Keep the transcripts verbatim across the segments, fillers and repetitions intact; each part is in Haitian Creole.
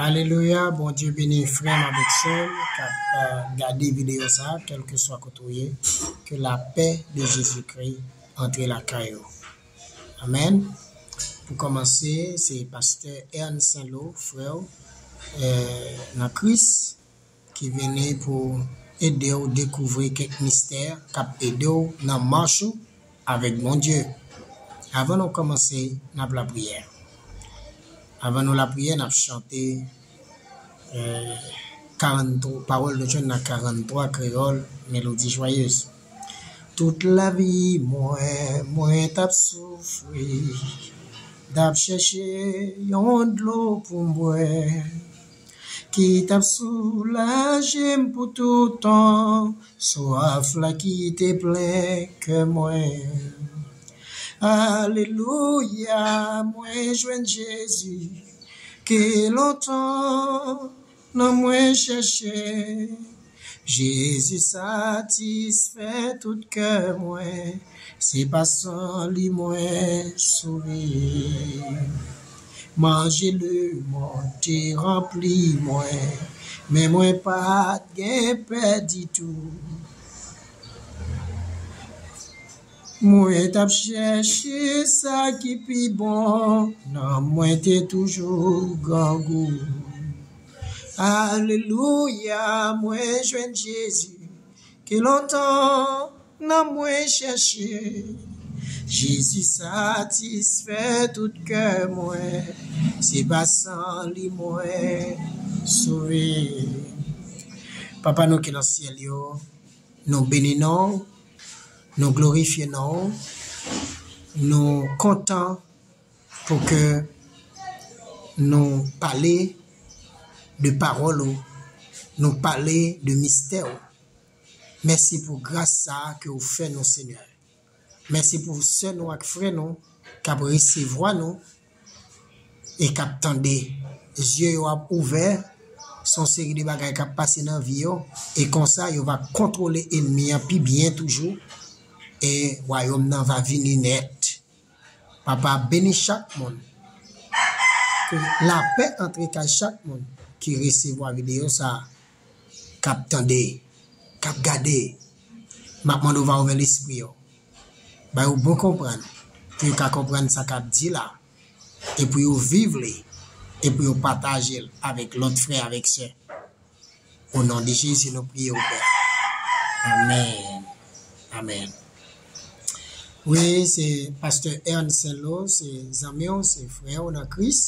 Alelouya, Bondye beni frè m avèk sè m k ap, euh, gade videyo sa a, kèlkeswa kote w ye, ke lapè de Jezikri antre lakay ou. Amèn. Pou kòmanse, se pastè Ernst Saint-Lô, frè w, euh, nan Kris, ki vini pou ede w dekouvri kèk mistè k ap ede w nan mach ou avèk Bondye. Avan nou kòmanse, n ap lapriyè. Avan nou lapriyè, n ap chante, eh, karannntwa, pawòl nou jwenn nan karannntwa kreyòl, Mélodie Joyeuse. Tout lavi mwen, mwen t ap soufri, t ap chèche yon dlo pou m bwè, ki t ap soulaje m pou tout tan, swaf la ki te plen kè mwen. Alelouya, mwen jwenn Jezi, ke lontan nan mwen chèche. Jezi satisfè tout kè mwen, se pa san li mwen sove. Manje lemonn te ranpli mwen, men mwen pa t gen pè ditou. Mwen t ap chèche sa ki pi bon, nanm mwen te toujou grangou. Alelouya, mwen jwenn Jezi, ke lontan nanm mwen chèche. Jezi satisfè tout kè mwen, se pa san li mwen sove. Papa nou ki nan syèl yo, nou beni non w, nou glorifye non w, nou kontan pou ke nou pale de pawòl ou, nou pale de mistè ou. Mèsi pou gras sa a ke ou fè nou, Senyè. Mèsi pou sè nou ak frè nou k ap resevwa nou e k ap tande. Zye yo ap ouvè, se yon seri de bagay k ap pase nan vi yo, e konsa yo va kontwole ènmi an pi byen toujou, e wayòm nan va vini nèt. Papa, beni chak moun. Ke lapè antre kay chak moun ki resevwa videyo sa a, k ap tande, k ap gade. M ap mande w va ouvè lespri yo. Ba yo bon konprann, pou yo ka konprann sa k ap di la, e pou yo viv li, e pou yo pataje l avèk lòt frè, avèk sè. O non de Jezi, nou priye w, Pè. Amèn. Amèn. Wi, se pastè Ernst Saint-Lô, se zanmi w, se frè w nan Kris,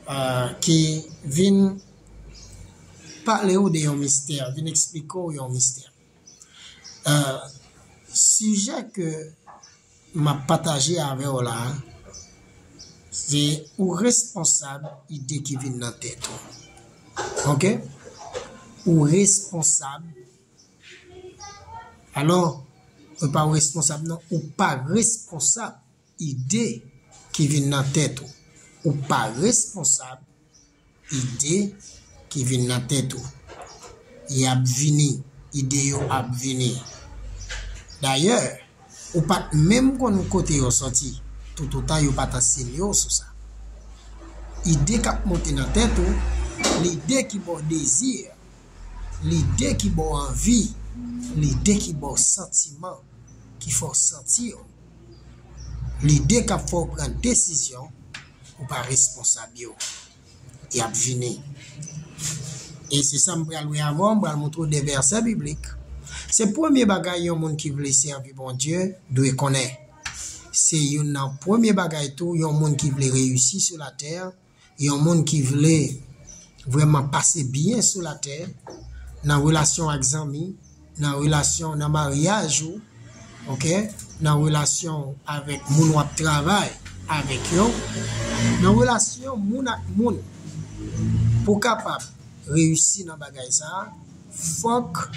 euh, ki vin pale w de yon mistè, vin eksplike w yon mistè. Euh, sijè ke m ap pataje avè w la, se ou responsab ide ki vin nan tèt ou. Oke? Ou responsab. Alò, ou pa responsab non, ou pa responsab ide ki vin nan tèt ou. Ou pa responsab ide ki vin nan tèt ou. Y ap vini, ide yo ap vini. Dayè, ou pa t menm konn kote yo soti, toutotan yo pa t ansenye w sou sa. Ide k ap monte nan tèt ou, lide ki ba w dezi, lide ki ba w anvi, lide ki ba w santiman, ki fè w santi w, lide k ap fè w pran desizyon, ou pa responsab yo. Y ap vini. E se sa m pral wè avè w, m pral montre w de vèsè biblik. Se premye bagay yon moun ki vle sèvi Bondye dwe konnen. Se youn nan premye bagay tou, yon moun ki vle reyisi sou latè, yon moun ki vle vrèman pase byen sou latè, nan relasyon ak zanmi, nan relasyon, nan maryaj ou, oke, nan relasyon avèk moun w ap travay avèk yo, nan relasyon moun ak moun. Pou w kapab reyisi nan bagay sa a, fòk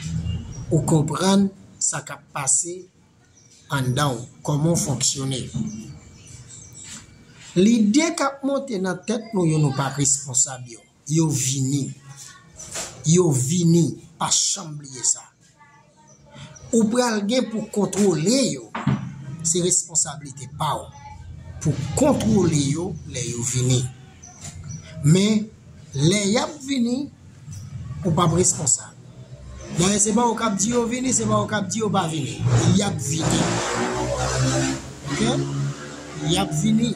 ou konprann sa k ap pase anndan w, kòman w fonksyone. Lide k ap monte nan tèt nou yo, nou pa responsab yo. Yo vini. Yo vini. Pa janm bliye sa. Ou pral gen pou kontwole yo. Se responsablite pa w pou kontwole yo lè yo vini. Men, Lè y ap vini, ou p ap responsab. Dayè, se pa ou k ap di yo vini, se pa ou k ap di yo pa vini. Y ap vini. Oke? Y ap vini.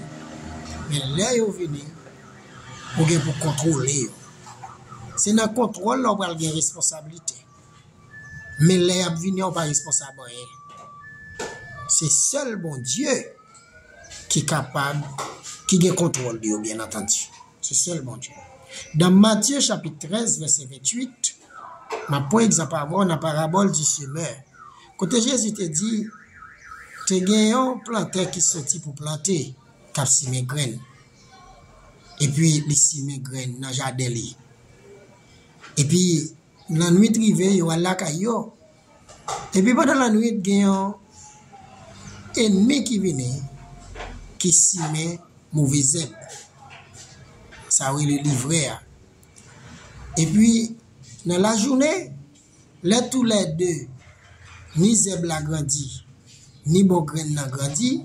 Men lè yo vini, ou gen pou kontwole yo. Se nan kontwòl la ou pral gen responsablite. Men lè y ap vini an, ou pa responsab anyen. Se sèl Bondye ki kapab, ki gen kontwòl de yo, byen antandi. Se sèl Bondye. Nan Matye chapit trèz, vèsè venntuit, m ap pran egzanp avè w nan parabòl di semè. Kote Jezi te di, te gen yon plantè ki soti pou plante, k ap simen grenn. Epi li simen grenn nan jaden li. Epi lannwit rive, yo al lakay yo. Epi pandan lannwit, gen yon ènmi ki vini, ki simen move zèb. Sa yo rele livrè a. Epi, nan lajounen, lè toulède, ni zèb la grandi, ni bon grenn nan grandi,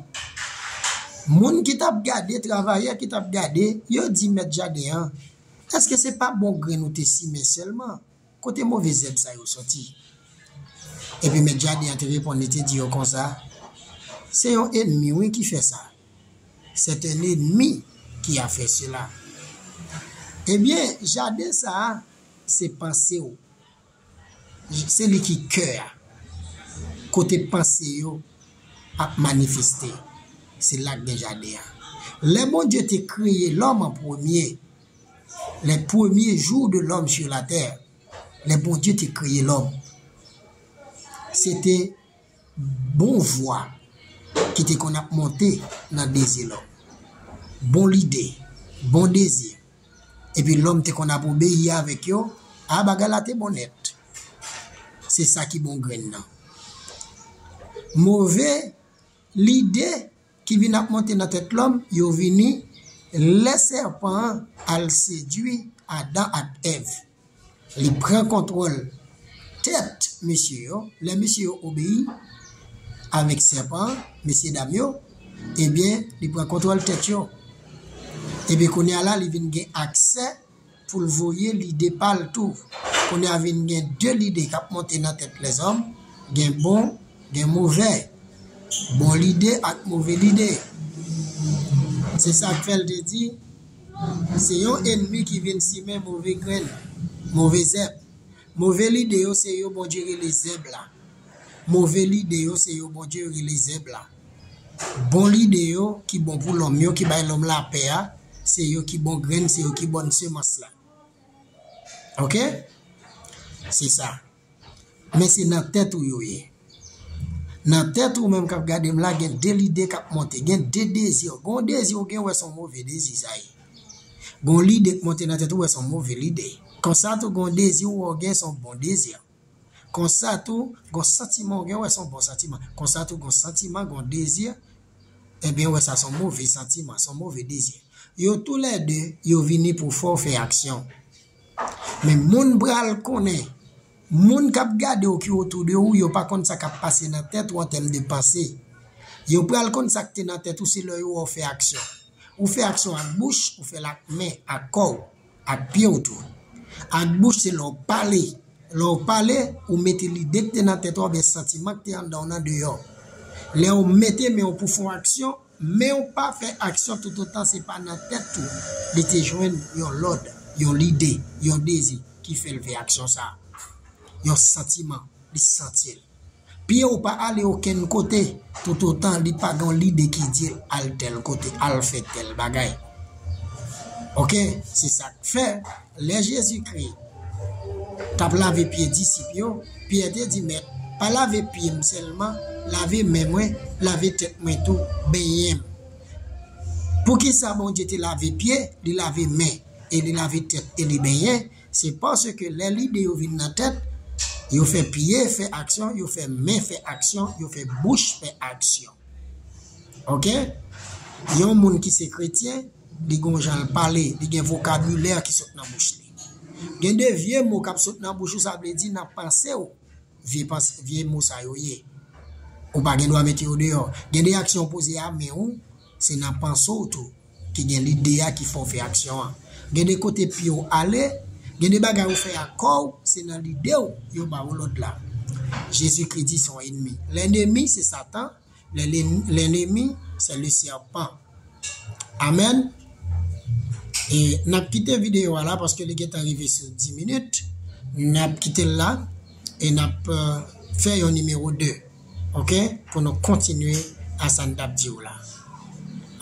moun ki t ap gade, travayè ki t ap gade, yo di mèt jaden an, èske se pa bon grenn ou te simen sèlman? Kote move zèb sa yo soti? Epi mèt jaden an te reponn, li te di yo konsa, se yon ènmi, wi, ki fè sa. C'est un ennemi qui a fait cela. Ebyen, jaden sa a, se panse w. Se li ki kè a. Kote panse yo ap manifeste, se la k gen jaden an. Lè Bondye te kreye lòm an premye, les premiers jours de l'homme sur la terre, lè Bondye te kreye lòm, se te bon vwa ki te konn ap monte nan dezi lòm. Bon lide, bon dezi. Epi lòm te konn ap obeyi avèk yo, a, bagay la te bon nèt. Se sa ki bon grenn nan. Move lide ki vin ap monte nan tèt lòm, yo vini lè sèpan an al sedui Adan ak Èv. Li pran kontwòl tèt mesye yo. Lè mesye yo obeyi avèk sèpan an, mesye dam yo, ebyen, li pran kontwòl tèt yo. Epi kounye a la, li vin gen aksè pou l voye lide pa l tou. Kounye a vin gen de lide k ap monte nan tèt lèzòm, gen bon, gen move. Bon lide ak move lide. Se sa k fè l te di, se yon ènmi ki vin simen move grenn, move zèb. Move lide yo, se yo Bondye rele zèb la. Move lide yo, se yo Bondye rele zèb la. Bon lide yo, ki bon pou lòm yo, ki bay lòm lapè a, se yo ki bon grenn, se yo ki bòn semans la. Oke? Se sa. Men se nan tèt ou yo ye. Nan tèt ou menm k ap gade m la, gen de lide k ap monte, gen de dezi. Gen yon dezi ou gen, ou wè se yon move dezi sa ye. Gen yon lide k monte nan tèt ou, ou wè se yon move lide. Konsa tou, gen yon dezi ou wè ou gen, se yon bon dezi. Konsa tou, gen yon santiman ou gen, ou wè se yon bon santiman. Konsa tou, gen yon santiman, gen yon dezi, ebyen, ou wè sa se yon move santiman, se yon move dezi. Yo toulède, yo vini pou fè w fè aksyon. Men moun pral konnen, moun k ap gade w ki otou de ou, yo pa konn sa k ap pase nan tèt ou an tèm de panse. Yo pral konn sa k te nan tèt ou, se lè yo wè w fè aksyon. Ou fè aksyon ak bouch, ou fè l ak men, ak kò w, ak pye w tou. Ak bouch, se lè w pale. Lè w pale, ou mete lide k te nan tèt ou oubyen santiman k te anndan w nan deyò. Lè w mete men w pou fè yon aksyon, men w pa fè aksyon toutotan se pa nan tèt ou li te jwenn yon lòd, yon lide, yon dezi ki fè l fè aksyon sa a. Yon santiman, li santi l. Pye w pa ale okenn kote toutotan li pa gen yon lide ki di l al tèl kote, al fè tèl bagay. Oke, se sa k fè, lè Jezikri t ap lave pye disip yo, Pyè te di, Mèt, pa lave pye m sèlman, lave men mwen, lave tèt mwen tou, benyen m. Poukisa Bondye te lave pye, li lave men, e li lave tèt, e li benyen? Se paske lè lide yo vin nan tèt, yo fè pye fè aksyon, yo fè men fè aksyon, yo fè bouch fè aksyon. Oke? Yon moun ki se kretyen, li gon jan l pale, li gen vokabilè ki sot nan bouch li. Gen de vye mo k ap sot nan bouch ou, sa vle di nan panse w, vye panse, vye mo sa yo ye. Ou pa gen dwa mete yo deyò. Gen de aksyon w poze a men w, se nan panse w tou ki gen lide a ki fè w fè aksyon an. Gen de kote pye w ale, gen de bagay ou fè ak kò w, se nan lide w yo ba w lòd la. Jezikri di se yon enmi. Lènmi se Satan, lènmi se le sèpan. Amèn. E n ap kite videyo a la paske li gentan rive sou dis minit. N ap kite l la e n ap euh, fè yon nimewo de. Ok? Pou nou kontinye a sa n t ap di w la.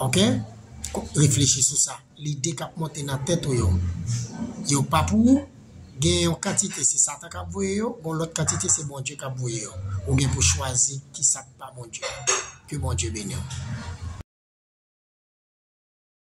Ok? Ko- Reflechi sou sa. Lide k ap monte nan tèt ou yo, yo pa pou ou. Gen yon kantite se Satan k ap voye yo, gen lòt kantite se Bondye k ap voye yo. Ou gen pou chwazi ki sa k pa Bondye. Ke Bondye beni w.